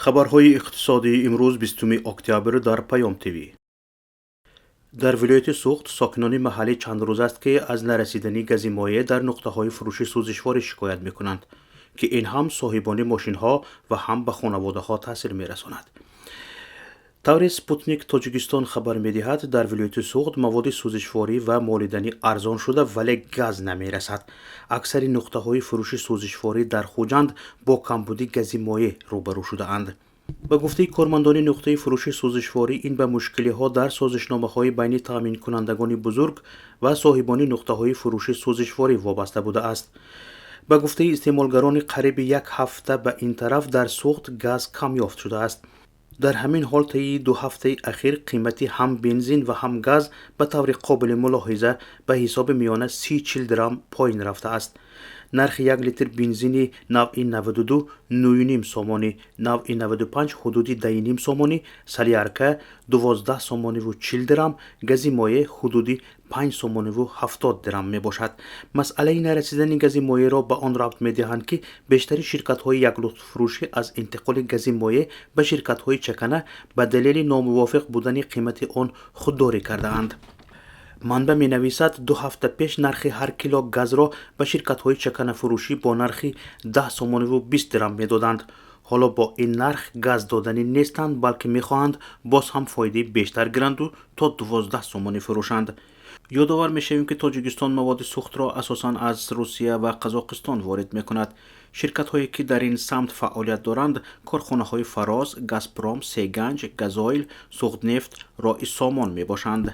Хабарҳои иқтисодии имрӯз, 20 октябр, дар Паём ТВ. Дар вилояти Суғд сокинони маҳаллӣ чанд рӯз аст, ки аз нарасидани гази моеъ дар нуқтаҳои фурӯши сӯзишворӣ шикоят мекунанд, ки ин ҳам соҳибони мошинҳо ва ҳам ба хонаводаҳо таъсир мерасонад. Тавре «Спутник Тоҷикистон» хабар медиҳад, дар вилояти Суғд маводи сӯзишворӣ ва молиданӣ арзон шуда, вале газ намерасад. Аксари нуқтаҳои фурӯши сӯзишворӣ дар Хуҷанд бо камбуди гази моеъ рӯбарӯ шудаанд. Ба гуфтаи кормандони нуқтаи фурӯши сӯзишворӣ, ин ба мушкилиҳо дар созишномаҳои байни таъминкунандагони бузург ва соҳибони нуқтаҳои фурӯши сӯзишворӣ вобаста будааст. Ба гуфтаи истеъмолгарони, қариби як ҳафта ба ин тараф дар Суғд газ камёфт шудааст. Дар ҳамин ҳол, таи 2 ҳафтаи ахир қимати ҳам бензин ва ҳам газ ба таври қобили мулоҳиза, ба ҳисоби миёна 30-40 дирам поин рафтааст. Нархи як литр бензини навъи 92 9,5 сомонӣ, навъи 95 ҳудуди 10,5 сомонӣ, солярка 12 сомониву 40 дирам, гази моеъ ҳудуди 5 сомониву 70 дирам мебошад. Масъалаи нарасидани гази моеъро ба он рабт медиҳанд, ки бештари ширкатҳои яклухтфурӯшӣ аз интиқоли гази моеъ ба ширкатҳои чакана ба далели номувофиқ будани қимати он худдорӣ кардаанд. Манбаъ менависад, 2 ҳафта пеш нархи ҳар кило газро ба ширкатҳои чаканафурӯшӣ бо нархи 10 сомониву 20 дирам медоданд. Ҳоло бо ин нарх газ доданӣ нестанд, балки мехоҳанд боз ҳам фоидаи бештар гиранду то 12 сомонӣ фурӯшанд. Ёдовар мешавем, ки Тоҷикистон маводи сӯхтро асосан аз Русия ва Қазоқистон ворид мекунад. Ширкатҳое, ки дар ин самт фаъолият доранд, корхонаҳои «Фароз», «Газпром», «Сеганҷ», «Газойл», «Суғднефт», «Рои Сомон» мебошанд.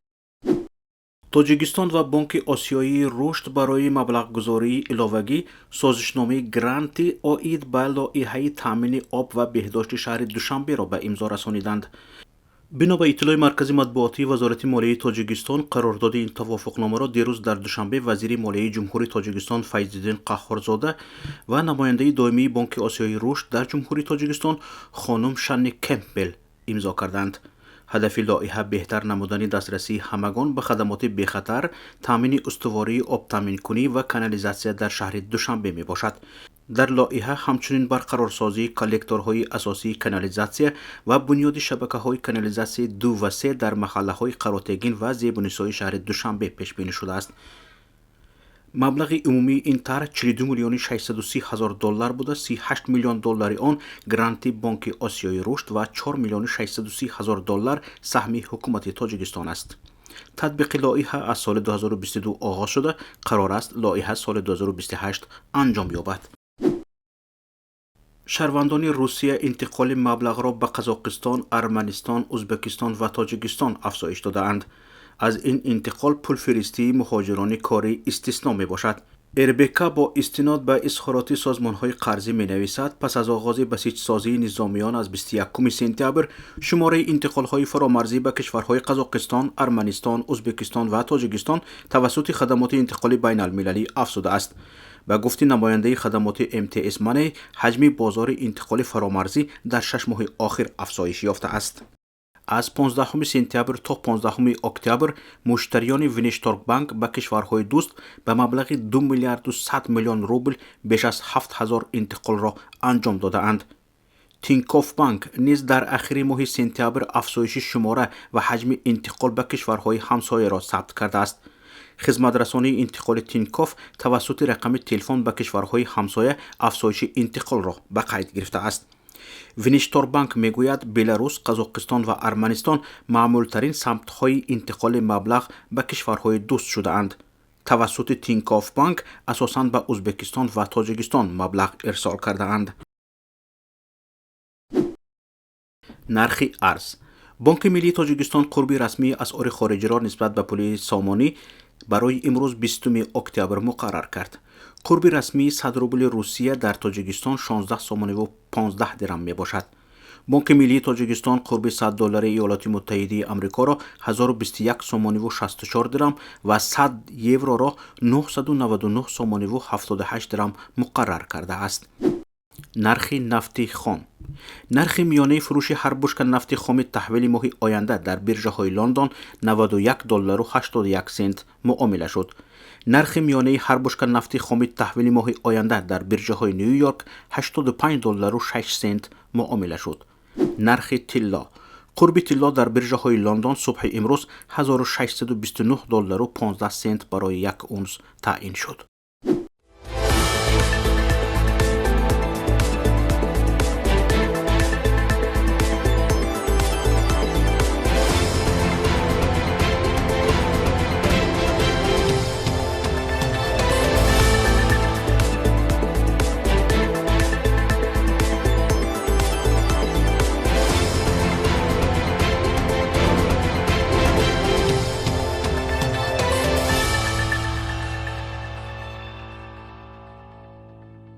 Тоҷикистон ва Бонки Осиёии Рушд барои маблағгузории иловагӣ созишномаи гранти оид ба лоиҳаи таъмини об ва беҳдошти шаҳри Душанберо ба имзо расониданд. Бино ба иттилои маркази матбуотии Вазорати молияи Тоҷикистон, қарордоди ин тавофуқномаро дирӯз дар Душанбе вазири молияи Ҷумҳурии Тоҷикистон Файзиддин Қаҳҳорзода ва намояндаи доимии Бонки Осиёии Рушд дар Ҷумҳурии Тоҷикистон хонум Шанни Кемпбел имзо карданд. Ҳадафи лоиҳа беҳтар намудани дастрасии ҳамагон ба хадамоти бехатар, таъмини устувории обтаъминкунӣ ва канализатсия дар шаҳри Душанбе мебошад. Дар лоиҳа ҳамчунин барқарорсозии коллекторҳои асосии канализатсия ва бунёди шабакаҳои канализатсияи ду ва се дар маҳаллаҳои Қаротегин ва Зебунисои шаҳри Душанбе пешбинӣ шудааст. Маблағи умумии ин тарҳ 42 миллиони 630 ҳазор доллар буда, 38 миллион доллари он гранти Бонки Осиёи Рушд ва 4 миллиони 630 ҳазор доллар саҳми ҳукумати Тоҷикистон аст. Татбиқи лоиҳа аз соли 2022 оғоз шуда, қарор аст лоиҳа соли 2028 анҷом ёбад. Шаҳрвандони Русия интиқоли маблағро ба Қазоқистон, Арманистон, Ӯзбекистон ва Тоҷикистон афзоиш додаанд. Аз ин интиқол пулфиристии муҳоҷирони корӣ истисно мебошад. РБК бо истинод ба изҳороти созмонҳои қарзӣ менависад, пас аз оғози басиҷсозии низомиён аз 21 сентябр шумораи интиқолҳои фаромарзӣ ба кишварҳои Қазоқистон, Арманистон, Ӯзбекистон ва Тоҷикистон тавассути хадамоти интиқоли байналмилалӣ афзудааст. Ба гуфти намояндаи хадамоти МТС Маней, ҳаҷми бозори интиқоли фаромарзӣ дар 6 моҳи охир афзоиш ёфтааст. Аз 15 сентябр то 15 октябр муштариёни Внешторгбанк ба кишварҳои дӯст ба маблағи 2 миллиарду 100 миллион рубл беш аз 7 ҳазор интиқолро анҷом додаанд. Тинькофф Банк низ дар ахири моҳи сентябр афзоиши шумора ва ҳаҷми интиқол ба кишварҳои ҳамсояро сабт кардааст. Хизматрасонии интиқоли Тинькофф тавассути рақами телефон ба кишварҳои ҳамсоя афзоиши интиқолро ба қайд гирифтааст. Внешторгбанк мегӯяд, Беларус, Қазоқистон ва Арманистон маъмултарин самтҳои интиқоли маблағ ба кишварҳои дӯст шудаанд. Тавассути Тинькофф Банк асосан ба Ӯзбекистон ва Тоҷикистон маблағ ирсол кардаанд. Нархи арз. Бонки Миллии Тоҷикистон қурби расмии асъори хориҷиро нисбат ба пули сомонӣ барои имрӯз, 20 октябр, муқаррар кард. Қурби расмии 100 рубли Русия дар Тоҷикистон 16 сомониву 15 дирам мебошад. Бонки Миллии Тоҷикистон қурби 100 доллари Иёлоти Муттаҳидии Амрикоро 1021 сомониву 64 дирам ва 100 евроро 999 сомониву 78 дирам муқаррар кардааст. Нархи нафти хом. Нархи миёнаи фурӯши ҳар бушка нафти хоми таҳвили моҳи оянда дар биржаҳои Лондон 91 доллару 81 сент муомила шуд. Нархи миёнаи ҳар бушка нафти хоми таҳвили моҳи оянда дар биржаҳои Ню Йорк 85 доллару 6 сент муомила шуд. Нархи тилло. Қурби тилло дар биржаҳои Лондон субҳи имрӯз 1629 доллару 15 сент барои як унс таъин шуд.